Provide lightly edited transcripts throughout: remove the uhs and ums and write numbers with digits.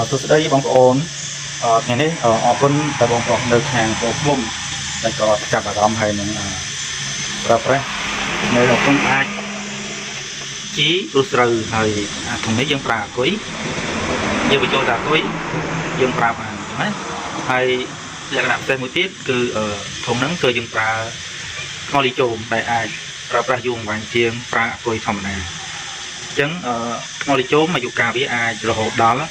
សួស្តីបងប្អូនថ្ងៃនេះអរគុណដល់បងប្អូននៅខាងប្អូនភ្នំដែលក៏ចាប់អារម្មណ៍ហើយនឹងប្រើប្រាស់នៅក្នុងអាចជីព្រោះស្រូវហើយអាធុងនេះយើងប្រើអាគុយយើងបញ្ចូលតែអាគុយយើងប្រើបានអញ្ចឹងណាហើយលក្ខណៈពិសេសមួយទៀតគឺធុងហ្នឹងគឺយើងប្រើថ្មលីជោមដែលអាចប្រើប្រាស់យូរអង្វែងជាងប្រើអាគុយធម្មតាអញ្ចឹងថ្មលីជោមអាយុកាលវាអាចរហូតដល់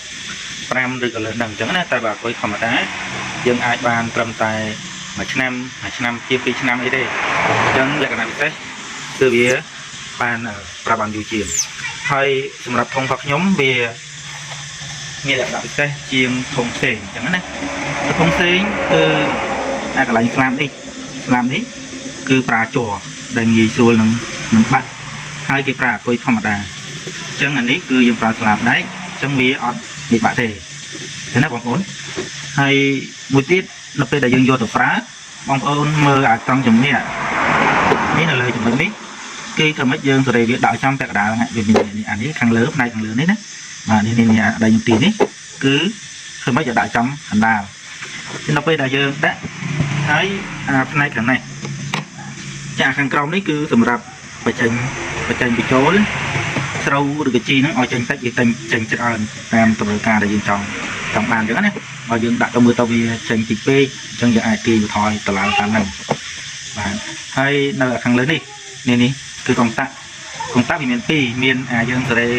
5ឬក៏លើសហ្នឹងអញ្ចឹងណាតែបើអាគុយធម្មតាយើងអាចបានត្រឹមតែមួយឆ្នាំមួយឆ្នាំជាង2ឆ្នាំអីទេអញ្ចឹងលក្ខណៈពិសេសគឺវាបានប្រើបានយូរជាងហើយសម្រាប់ធុងរបស់ខ្ញុំវាមានលក្ខណៈពិសេសជាងធុងផ្សេងអញ្ចឹងណាធុងផ្សេងគឺអាកន្លែងស្លាបនេះស្លាបនេះគឺប្រើជ័រដែលងាយស្រួលនឹងបាក់ហើយគេប្រើអាគុយធម្មតាអញ្ចឹងអានេះគឺយើងប្រើស្លាបដែកអញ្ចឹងវាអត់ងាយបាក់ទេ ឃើញណាបងប្អូនហើយមួយទៀតនៅពេលដែលយើងយកទៅប្រើបងប្អូនមើលអាត្រង់ចំណនេះនេះនៅលើចំណុចនេះគេធ្វើម៉េចយើងសេរីវាដាក់ចំពាក់កណ្ដាលហ្នឹងវាមាននេះអានេះខាងលើផ្នែកខាងលើនេះណាបាទនេះនេះអាដែលខ្ញុំទីនេះគឺធ្វើម៉េចឲ្យដាក់ចំកណ្ដាលនៅពេលដែលយើងដាក់ហើយអាផ្នែកខាងនេះចាខាងក្រោមនេះគឺសម្រាប់បញ្ចេញបញ្ចេញបញ្ចូលស្រូវឬក៏ជីហ្នឹងឲ្យចេញតិចឬចេញចេញច្រើនតាមតម្រូវការដែលយើងចង់ ចង់បានអញ្ចឹងណាបើយើងដាក់ទៅមើលទៅវាចេញតិចពេកអញ្ចឹងយើងអាចទាញបន្ថយតម្លើងតាមហ្នឹងបាទហើយនៅខាងលើនេះនេះនេះគឺកុងតាក់កុងតាក់វាមានពីរមានអាយើងសេរី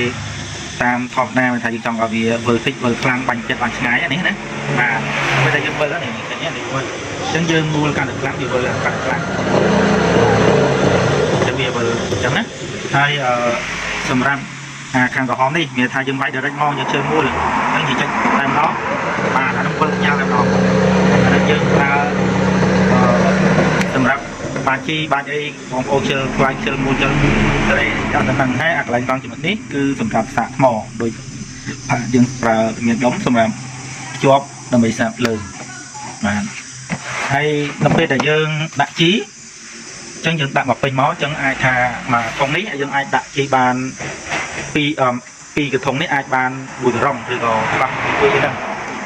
តាមធម្មតាថាយើងចង់ឲ្យវាវិលតិចវិលខ្លាំងបាញ់ចិត្តបាញ់ឆ្ងាយនេះណាបាទពេលតែយើងវិលនេះឃើញទេនេះវិលអញ្ចឹងយើងមូលកាន់តែខ្លាំងវាវិលកាន់តែខ្លាំងអញ្ចឹងវាវិលអញ្ចឹងណាហើយអឺសម្រាប់អាខាងក្រហមនេះមានថាយើងវាយ direct មកយើងជើងមូលអញ្ចឹងយើងចុចតែម្ដងបាទអានោះវិលខ្ញាល់តែម្ដងអានេះយើងប្រើអឺសម្រាប់បាជីបាច់អីបងប្អូនជិលខ្លាញ់ជិលមូលជិលស្រីអត់តែហ្នឹងហើយអាកន្លែងត្រង់ចំណុចនេះគឺសម្រាប់សាកថ្មដូចយើងប្រើមានដុំសម្រាប់ភ្ជាប់ដើម្បីសាកភ្លើងបាទហើយនៅពេលដែលយើងដាក់ជីអញ្ចឹងយើងដាក់មកពេញមកអញ្ចឹងអាចថាមកធុងនេះយើងអាចដាក់ជីបានពីអឺពីរកធុងនេះអាចបានមួយក្រុងឬក៏ខ្លះតិចតួចហ្នឹង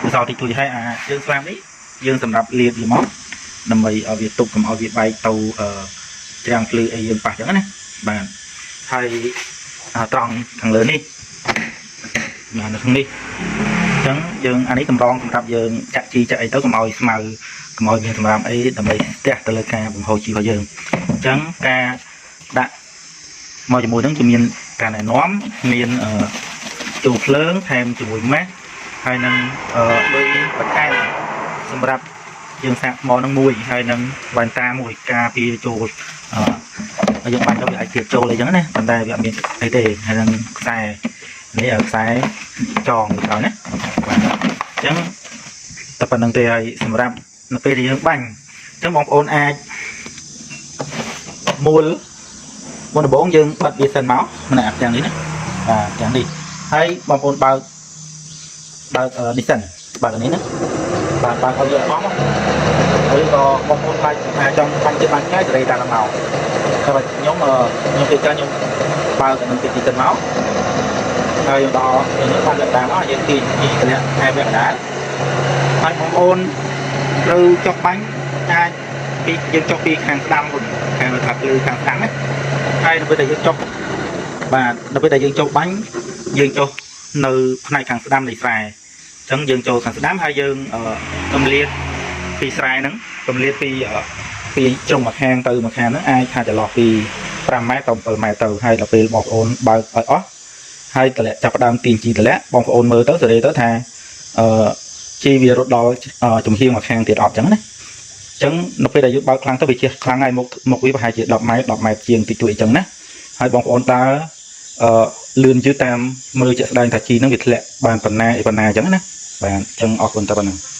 វាសល់តិចតួចហើយអាជើងស្លាបនេះយើងសម្រាប់លាបវាមកដើម្បីឲ្យវាទប់កុំឲ្យវាបែកទៅអឺច្រាំងភ្លឺអីយើងប៉ះចឹងណាបាទហើយត្រង់ខាងលើនេះបាទនៅក្នុងនេះអញ្ចឹងយើងអានេះតម្រងសម្រាប់យើងចាក់ជីចាក់អីទៅកុំឲ្យស្មៅកុំឲ្យមានសម្រាមអីដើម្បីស្ទះទៅលើការបង្ហូរជីរបស់យើងអញ្ចឹងការដាក់មកជាមួយនឹងគឺមានការណែនាំមានអឺចូលភ្លើងថែមជាមួយម៉ាស់ហើយនឹងអឺលុយបន្ថែមសម្រាប់យើងសាកថ្មនឹងមួយហើយនឹងវ៉ែនតាមួយការពារចូលអឺយើងបាញ់ទៅវាអាចទៀតចូលអីចឹងណាប៉ុន្តែវាអត់មានអីទេហើយនឹងខ្សែនេះខ្សែចងទៅក្រោយណាបាទអញ្ចឹងតែប៉ុណ្្នឹងទេហើយសម្រាប់នៅពេលដែលយើងបាញ់អញ្ចឹងបងប្អូនអាចមូលមុនដំបូងយើងបិទវាសិនមកម្នាក់ទាំងនេះណាបាទទាំងនេះហើយបងប្អូនបើកបើកនេះសិនបើកនេះណាបាទបើកឲ្យវាអស់មកឬក៏បងប្អូនខ្លាចថាចង់បាញ់ចិត្តបាញ់ឆ្ងាយសេរីតាមមកតែបើខ្ញុំខ្ញុំគេចាខ្ញុំបើកនឹងទីទីសិនមកហើយដល់ខ្ញុំបានតាមមកយើងទាញទីតម្លាក់ថែវគ្គកណ្ដាលហើយបងប្អូនត្រូវចុះបាញ់អាចពីយើងចុះពីខាងស្ដាំវិញខាងថាភ្លឺខាងស្ដាំណាហើយនៅពេលដែលយើងចុះបាទនៅពេលដែលយើងចុះបាញ់យើងចុះនៅផ្នែកខាងស្ដាំនៃស្រែអញ្ចឹងយើងចូលខាងស្ដាំហើយយើងកម្លាតពីស្រែហ្នឹងកម្លាតពីពីជ្រុងមួយខាងទៅមួយខាងហ្នឹងអាចថាចន្លោះពី5ម៉ែត្រទៅ7ម៉ែត្រទៅហើយដល់ពេលបងប្អូនបើកឲ្យអស់ហើយតម្លាក់ចាប់ផ្ដើមទាញជីតម្លាក់បងប្អូនមើលទៅសេរីទៅថាអឺជីវារត់ដល់ចំហៀងមួយខាងទៀតអត់អញ្ចឹងណាអញ្ចឹងនៅពេលដែលយើងបើកខ្លាំងទៅវាជះខ្លាំងហើយមុខមុខវាប្រហែលជា10ម៉ែត្រ10ម៉ែត្រជាងតិចតួចអញ្ចឹងណាហើយបងប្អូនដើរអឺលឿនយឺតតាមមើលជាក់ស្ដែងថាជីហ្នឹងវាធ្លាក់បានប៉ុណ្ណាអីប៉ុណ្ណាអញ្ចឹងណាបាទអញ្ចឹងអរគុណតែប៉ុណ្ណឹង។